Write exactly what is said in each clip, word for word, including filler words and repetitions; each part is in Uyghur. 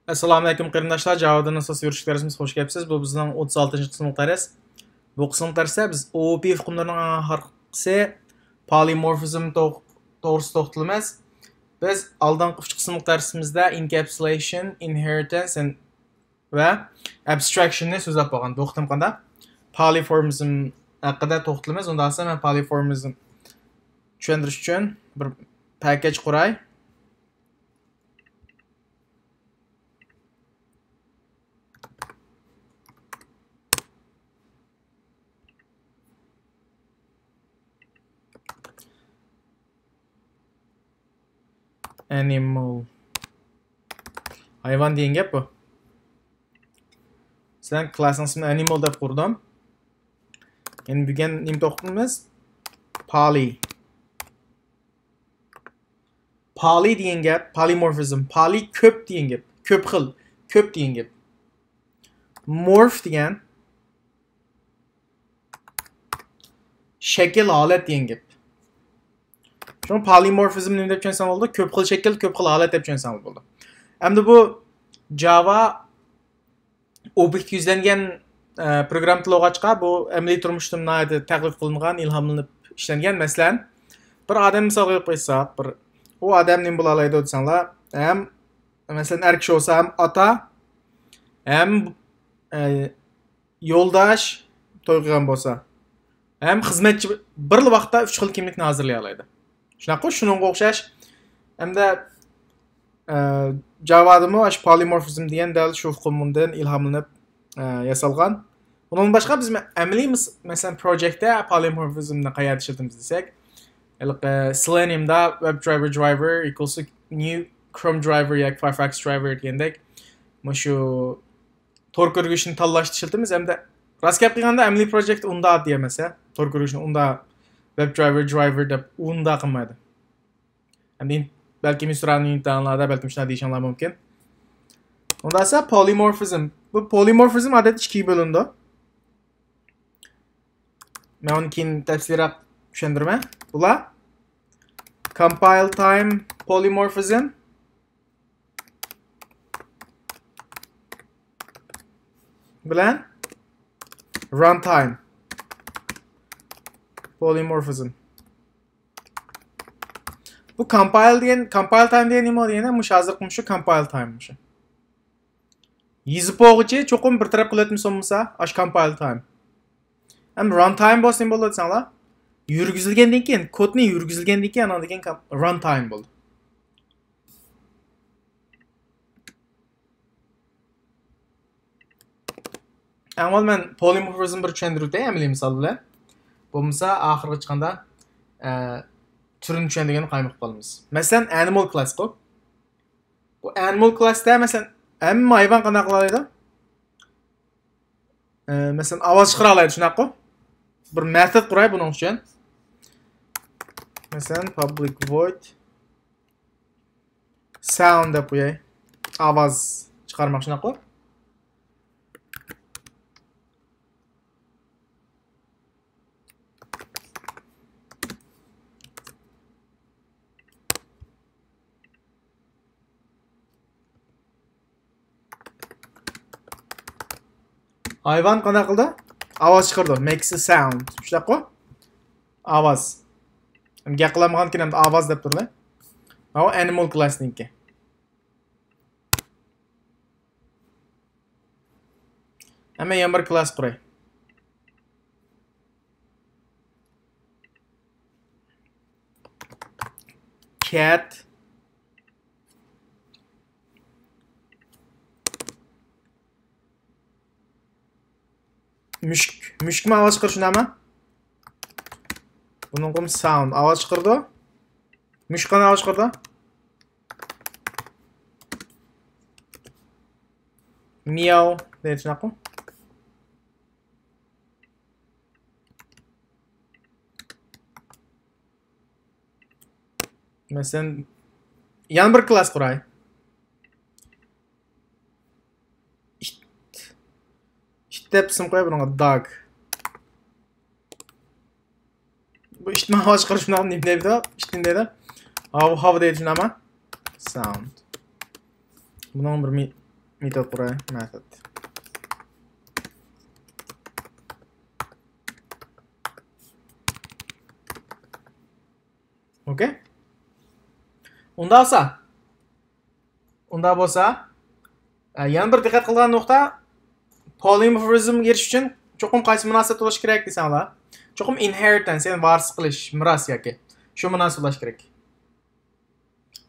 ئەسسالامۇئەلەيكۇم قېرىنداشلار، جاۋادىن ئاساس يۈرۈشلۈك دەرسىمىز. خوش كەپسىز. بۇ بىزنىڭ ئوتتۇز ئالتىنچى قىسىملىق دەرس. بۇ قىسىملىق دەرستە بىز ئو ئو پى ئۇقۇملىرىنىڭ ئەڭ ئاخىرقىسى پولىمورفىزم توغ-، توغرىسىدا توختىلىمىز. بىز ئالدىنقى ئۈچ قىسىملىق دەرسىمىزدە ئىنكەپسۇلەيشن، ئىنھېرىتەنس ۋە ئەبستراكشننى سۆزلەپ بولغان. بۇ قېتىم قانداق؟ پولىمورفىزم ھەققىدە توختىلىمىز. ئۇنداق بولسا مەن پولىمورفىزم چۈشەندۈرۈش ئۈچۈن بىر پەكەج قۇراي. ئەنىمال. ھايۋان دېگەن گەپ بۇ. سەن كلاسنىڭ ئىسمىنى ئەنىمال دەپ قۇردۇم. يەنە بۈگۈن نېمە توختىلىمىز؟ پولى. پولى دېگەن گەپ، پولىمورفىزم. پولى كۆپ دېگەن گەپ. كۆپ خىل، كۆپ دېگەن گەپ. مورف دېگەن شەكىل، ھالەت دېگەن گەپ. شۇڭا پولىمورفىزم نېمە دەپ چۈشەنسەڭ بولىدۇ؟ كۆپ خىل شەكىل، كۆپ خىل ھالەت دەپ چۈشەنسەڭ بولىدۇ. ئەمدى بۇ جاۋا ئوبيېكت يۈزلەنگەن، ئە، پروگرامما تىلى بولغاچقا، بۇ ئەمەلىي تۇرمۇشتا ناھايىتى تەقلىد قىلىنغان، ئىلھاملىنىپ ئىشلەنگەن. مەسىلەن، بىر ئادەم مىسالغا ئېلىپ قويساق، بىر، ئۇ ئادەم نېمە بولالايدۇ دېسەڭلار، ھەم، مەسىلەن، ئەر كىشى بولسا ھەم ئاتا، ھەم، ئە، يولداش توي قىلغان بولسا، ھەم خىزمەتچى بىرلا ۋاقىتتا ئۈچ خىل كىملىكنى ھازىرلىيالايدۇ. شۇنداققۇ؟ شۇنىڭغا ئوخشاش. ھەمدە، ئە، جاۋادىمۇ ئاشۇ پولىمورفىزم دېگەن دەل شۇ ئۇقۇمدىن ئىلھاملىنىپ، ئە، ياسالغان. ئۇنىڭدىن باشقا بىز مە-، ئەمەلىي مىس-، مەسىلەن، پروجېكتتە پولىمورفىزمنى قەيەردە ئىشلىتىمىز دېسەك، ھېلىقى سېلېنىيۇمدا WebDriver driver equals to new Chrome driver ياكى Firefox driver دېگەندەك، مۇشۇ تور كۆرگۈچنى تاللاشتا ئىشلىتىمىز ھەمدە راست گەپ قىلغاندا ئەمەلىي پروجېكت ئۇنداق ئاددىي ئەمەس، ھە؟ تور كۆرگۈچنى ئۇنداق WebDriver driver دەپ ئۇنداق قىلمايدۇ. ھەمدە ئىن-، بەلكىم ئىنسترۇكتورنىڭ ئىمتىھانلاردا بەلكىم شۇنداق دېيىشىڭلار مۇمكىن. ئۇنداق بولسا پولىمورفىزم. بۇ پولىمورفىزم ئادەتتە ئىككىگە بۆلۈنىدۇ. مەن ئۇنى كېيىن تەپسىلىيراق چۈشەندۈرىمەن. بۇلار compile time polymorphism بىلەن runtime polymorphism. بۇ compile دېگەن، compile time دېگەن نېمە دېگەندە، مۇشۇ ھازىرقى مۇشۇ compile time مۇشۇ. يېزىپ بولغۇچە چوقۇم بىر تەرەپ قىلىۋەتمىسە بولمىسا، ئاشۇ compile time. ھەم runtime بولسا نېمە بولىدۇ دېسەڭلار؟ يۈرگۈزۈلگەندىن كېيىن، كودنى يۈرگۈزۈلگەندىن كېيىن، ئاندىن كېيىن runtime بولىدۇ. ئەڭ ئاۋۋال مەن polymorphism بىر چۈشەندۈرۈپ ئۆتەي ئەمەلىي مىسال بىلەن. بولمىسا ئاخىرغا چىققاندا، ئە، تۈرىنى چۈشەندۈرگەندە قايمۇقۇپ قالىمىز. مەسىلەن، animal class قۇ. بۇ animal class تە، مەسىلەن، ھەممە ھايۋان قانداق قىلالايدۇ؟ ئە، مەسىلەن، ئاۋاز چىقىرالايدۇ، شۇنداققۇ؟ بىر method قۇراي بۇنىڭ ئۈچۈن. مەسىلەن، public void sound دەپ قوياي. ئاۋاز چىقارماق، شۇنداققۇ؟ ھايۋان قانداق قىلدى؟ ئاۋاز چىقىرىدۇ. Makes a sound. شۇنداققۇ؟ ئاۋاز. گەپ قىلالمىغاندىكىن ئەمدى ئاۋاز دەپ تۇرىلى. ماۋۇ animal class نىڭكى. ھەممە يەنە بىر class قۇراي. Cat. مۈشۈك. مۈشۈكمۇ ئاۋاز چىقىرىشى نېمە؟ بۇنىڭغىمۇ sound. ئاۋاز چىقىرىدۇ. مۈشۈك قانداق ئاۋاز چىقىرىدۇ؟ مياۋ دەيدۇ، شۇنداققۇ؟ مەسىلەن، يەنە بىر class قۇراي. ئىت. ئىت دەپ ئىسىم قوياي بۇنىڭغا، dog. بۇ ئىت ماڭا ئاۋاز چىقىرىش، شۇنداق نېمە دەيدۇ؟ ئىت نېمە دەيدۇ؟ ھاۋ، ھاۋ دەيدۇ، شۇنداقمۇ؟ Sound. بۇنىڭ بىر مى-، مېتود قۇراي، مېتود. ئوكەي. ئۇنداق بولسا، ئۇنداق بولسا، ئە، يەنە بىر دىققەت قىلىدىغان نۇقتا، پولىمورفىزمغا ئېرىشىش ئۈچۈن چوقۇم قايسى مۇناسىۋەت بولۇشى كېرەك دېسەڭلار، چوقۇم ئىنھېرىتەنس، يەنى ۋارىسلىق قىلىش، مىراس ياكى شۇ مۇناسىۋەت بولۇشى كېرەك.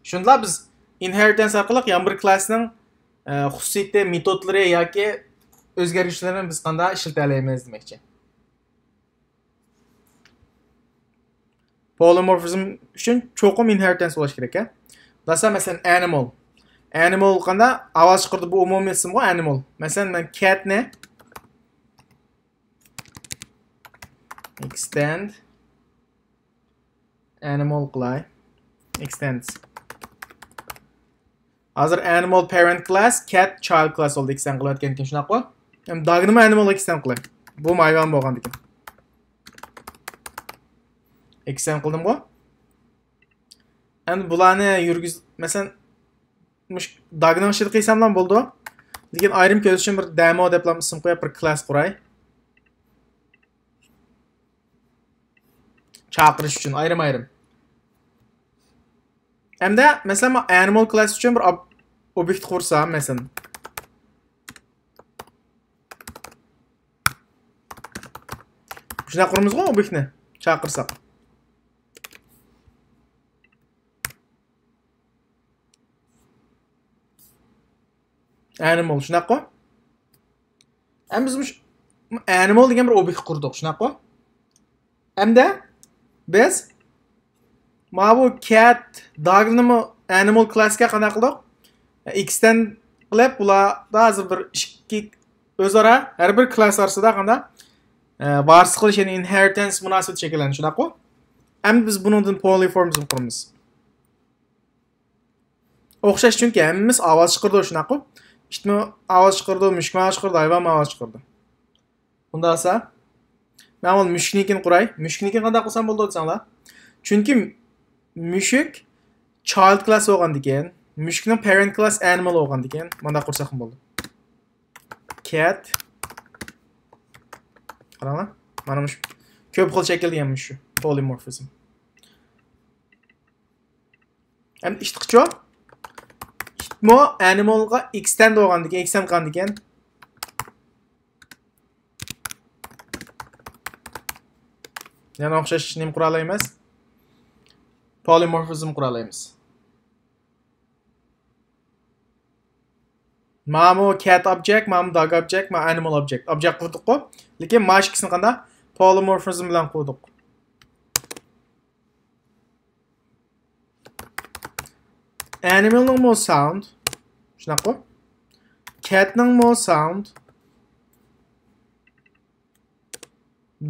شۇندىلا بىز ئىنھېرىتەنس ئارقىلىق يەنە بىر كلاسنىڭ، ئە، خۇسۇسىيىتى، مېتودلىرى ياكى ئۆزگەرگۈچلىرىنى بىز قانداق ئىشلىتەلەيمىز دېمەكچى. پولىمورفىزم ئۈچۈن چوقۇم ئىنھېرىتەنس بولۇش كېرەك، ھە؟ دېسە، مەسىلەن، ئەنىمال. ئەنىمال قانداق ئاۋاز چىقىرىدۇ؟ بۇ ئومۇمىي ئىسىمغۇ ئەنىمال. مەسىلەن، مەن كەتنى ئېكستېند ئەنىمال قىلاي. ئېكستېندس. ھازىر ئەنىمال پېرېنت كلاس، كەت چايلد كلاس بولدى، ئېكستېند قىلىۋەتكەنكىن، شۇنداققۇ؟ ئەمدى داگنىمۇ ئەنىمالغا ئېكستېند قىلاي. بۇ ھايۋان بولغاندىكىن. ئېكستېند قىلدىمغۇ؟ ئەمدى بۇلارنى يۈرگۈز، مەسىلەن، مۇش داگنىڭ ئىچىدە قىلساملا بولىدۇ. لېكىن ئايرىم كۆرسىتىش ئۈچۈن بىر دېمو دەپلا ئىسىم قويۇپ، بىر كلاس قۇراي. چاقىرىش ئۈچۈن ئايرىم-ئايرىم. ئەمدى، مەسىلەن، مەن ئەنىمال كلاس ئۈچۈن بىر ئوب-، ئوبيېكت قۇرسام، مەسىلەن. شۇنداق قۇرىمىزغۇ ئوبيېكتنى چاقىرساق. ئەنىمال، شۇنداققۇ؟ ئەمدى بىز مۇش-، ئەنىمال دېگەن بىر ئوبيېكت قۇردۇق، شۇنداققۇ؟ ئەمدى بىز ماۋۇ كەت داگنىمۇ ئەنىمال كلاسكا قانداق قىلدۇق؟ ئېكستېند قىلىپ، بۇلاردا ھازىر بىر ئىككى ئۆزئارا ھەر بىر كلاس ئارىسىدا قانداق، ئە، ۋارىسلىق قىلىش، يەنى ئىنھېرىتەنس مۇناسىۋىتى شەكىللەندى، شۇنداققۇ؟ ئەمدى بىز بۇنىڭدىن پولىمورفىزم قۇرىمىز. ئوخشاش، چۈنكى ھەممىمىز ئاۋاز چىقىرىدۇ، شۇنداققۇ؟ ئىتمۇ ئاۋاز چىقىرىدۇ، مۈشۈكمۇ ئاۋاز چىقىرىدۇ، ھايۋانمۇ ئاۋاز چىقىرىدۇ. ئۇنداق بولسا، مەن ئاۋۋال مۈشۈكنىڭكىنى قۇراي. مۈشۈكنىڭكىنى قانداق قۇرسام بولىدۇ دېسەڭلار؟ چۈنكى مۈشۈك چايلد كلاس بولغاندىكىن، مۈشۈكنىڭ پېرېنت كلاس ئەنىمال بولغاندىكىن، مانداق قۇرساقمۇ بولىدۇ. كەت. قاراڭلار. مانا مۇشۇ. كۆپ خىل شەكىل دېگەن مۇشۇ. پولىمورفىزم. ئەمدى ئىتقىچۇ؟ ئىتمۇ ئەنىمالغا ئېكستېند بولغاندىكىن، ئېكستېند قىلغاندىكىن. يەنە ئوخشاش نېمە قۇرالايمىز؟ پولىمورفىزم قۇرالايمىز. مانا بۇ كەت ئوبجېكت، مانا بۇ داگ ئوبجېكت، مانا ئەنىمال ئوبجېكت. ئوبجېكت قۇردۇققۇ؟ لېكىن مانا ئىككىسىنى قانداق؟ پولىمورفىزم بىلەن قۇردۇق. ئەنىمالنىڭمۇ ساوند. شۇنداققۇ؟ كەتنىڭمۇ ساوند.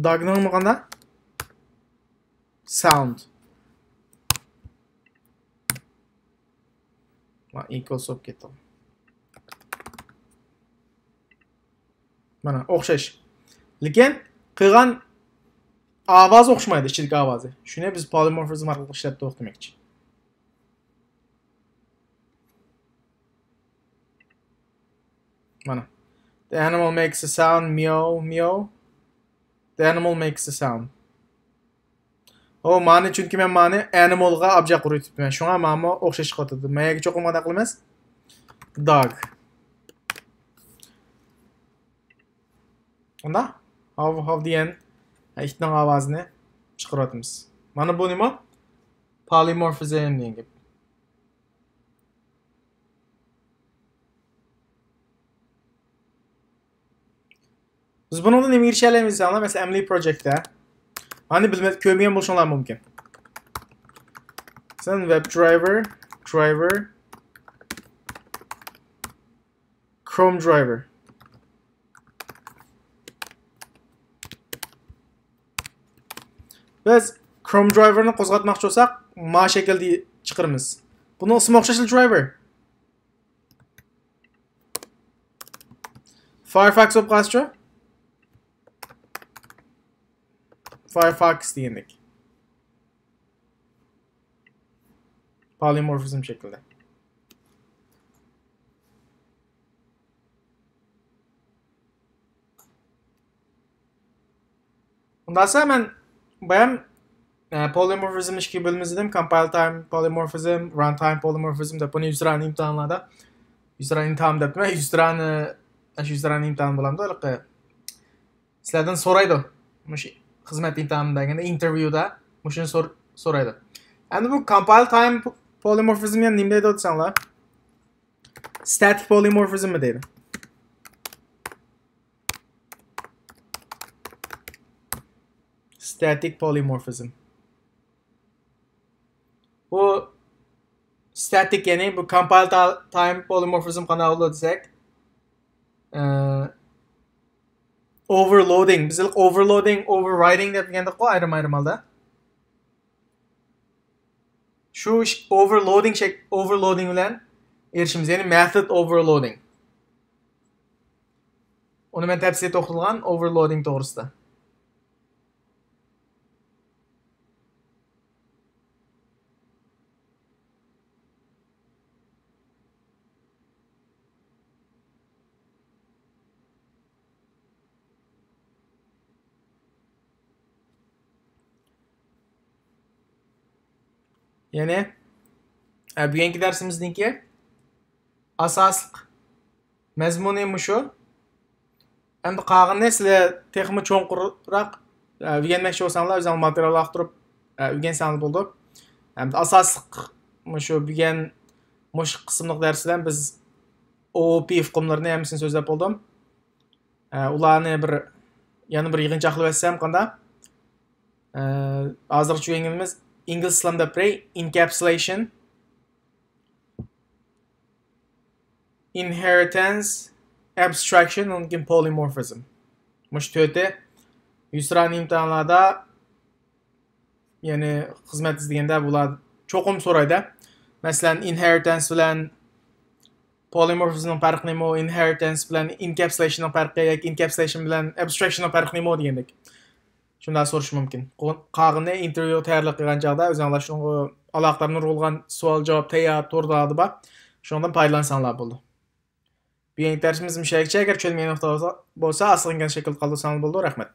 داگنىڭمۇ قانداق؟ ساوند. ۋا، ئىكۋالس بولۇپ كەتتى. مانا، ئوخشاش. لېكىن قىلغان ئاۋازى ئوخشىمايدۇ، ئىچىدىكى ئاۋازى. شۇنى بىز پولىمورفىزم ئارقىلىق ئىشلەتتۇق دېمەكچى. مانا. The animal makes a sound, meow, meow. The animal makes a sound. ئۇ مانى، چۈنكى مەن مانى ئەنىمالغا ئابجەق ئۇرۇۋېتىپتىمەن. شۇڭا مانىمۇ ئوخشاش چىقىۋاتىدۇ. مەيەگە چوقۇم قانداق قىلىمىز؟ داگ. ئۇنداق؟ ھاۋ، ھاۋ دېگەن ئىتنىڭ ئاۋازىنى چىقىرىۋاتىمىز. مانا بۇ نېمە؟ پولىمورفىزم دېگەن گەپ. بىز بۇنىڭدىن نېمىگە ئېرىشەلەيمىز دېسەڭلار، مەسىلەن، ئەمەلىي پروجېكتتە. ئانى بىلمە-، كۆرمىگەن بولۇشۇڭلار مۇمكىن. مەسىلەن، ۋېب درايۋېر، درايۋېر، كروم درايۋېر. بىز كروم درايۋېرنى قوزغاتماقچى بولساق، ما شەكىلدە چىقىرىمىز. بۇنىڭ ئىسمى ئوخشاشلا درايۋېر. فايرفاكس بولۇپ قالسىچۇ؟ فايرفاكس دېگەندەك. پولىمورفىزم شەكلىدە. شۇنداقسا مەن بايام، ئە، polymorphism ئىككىگە بۆلىمىز دېدىم. Compile time polymorphism, run time polymorphism دەپ بۇنى يۈزرانە ئىمتىھانلاردا، يۈزرانە ئىمتىھان دەپتىمەن، يۈزرانە، ئاشۇ يۈزرانە ئىمتىھان بولامدۇ ھېلىقى؟ سىلەردىن سورايدۇ. مۇشۇ خىزمەت ئىمتىھانى دېگەندە، ئىنتېرۋيۇدا مۇشۇنى سور-، سورايدۇ. ئەمدى بۇ compile time polymorphism يەنە نېمە دەيدۇ دېسەڭلار؟ Static polymorphism دەيدۇ. Static polymorphism. بۇ static، يەنى بۇ compile ta-، time polymorphism قانداق بولىدۇ دېسەك، ئە، overloading، بىز ئىلقى overloading، overriding دەپ دېگەندەكقۇ ئايرىم-ئايرىم ھالدا. شۇ ئىش، overloading شەك-، overloading بىلەن ئېرىشىمىز، يەنى method overloading. ئۇنى مەن تەپسىلىي توختالغان overloading توغرىسىدا. يەنى، ئە، بۈگۈنكى دەرسىمىزنىڭكى ئاساسلىق مەزمۇنى مۇشۇ. ئەمدى قالغىنىنى سىلەر تېخىمۇ چوڭقۇرراق، ئە، ئۆگەنمەكچى بولساڭلار، ئۆزۈڭلار ماتېرىيال ئاختۇرۇپ، ئە، ئۆگەنسەڭلار بولىدۇ. ئەمدى ئاساسلىق مۇشۇ بۈگۈن مۇشۇ قىسىملىق دەرس بىلەن بىز ئوئوپى ئۇقۇملىرىنى ھەممىسىنى سۆزلەپ بولدۇم. ئە، ئۇلارنى بىر، يەنە بىر يىغىنچاقلاپ ئەتسەم قانداق؟ ئە، ھازىرغىچە ئۆگەنگىنىمىز ئىنگلىزچە سىلەم دەپ بېرەي. Encapsulation، inheritance، abstraction، ئۇنىڭدىن كېيىن polymorphism. مۇشۇ تۆتى يۈزرانە ئىمتىھانلاردا، يەنى خىزمەت ئىزدىگەندە بۇلار چوقۇم سورايدۇ. مەسىلەن، inheritance بىلەن polymorphismنىڭ پەرقى نېمە؟ Inheritance بىلەن encapsulationنىڭ پەرقى ياكى encapsulation بىلەن abstractionنىڭ پەرقى نېمە دېگەندەك. شۇنداق سورىشى مۇمكىن. قو-، قالغىنى ئىنتېرۋيۇغا تەييارلىق قىلغان چاغدا ئۆزۈڭلار شۇنىڭغا ئالاقىدار نۇرغۇنلىغان سوئال-جاۋاب تەييار توردىلاردا بار. شۇنىڭدىن پايدىلانساڭلار بولىدۇ. بۈگۈنكى دەرسىمىز مۇشۇ يەرگىچە. ئەگەر چۈشەنمىگەن نۇقتا بولسا، بولسا ئاستىغا ئىنكاس شەكلىدە قالدۇرساڭلار بولىدۇ. رەھمەت.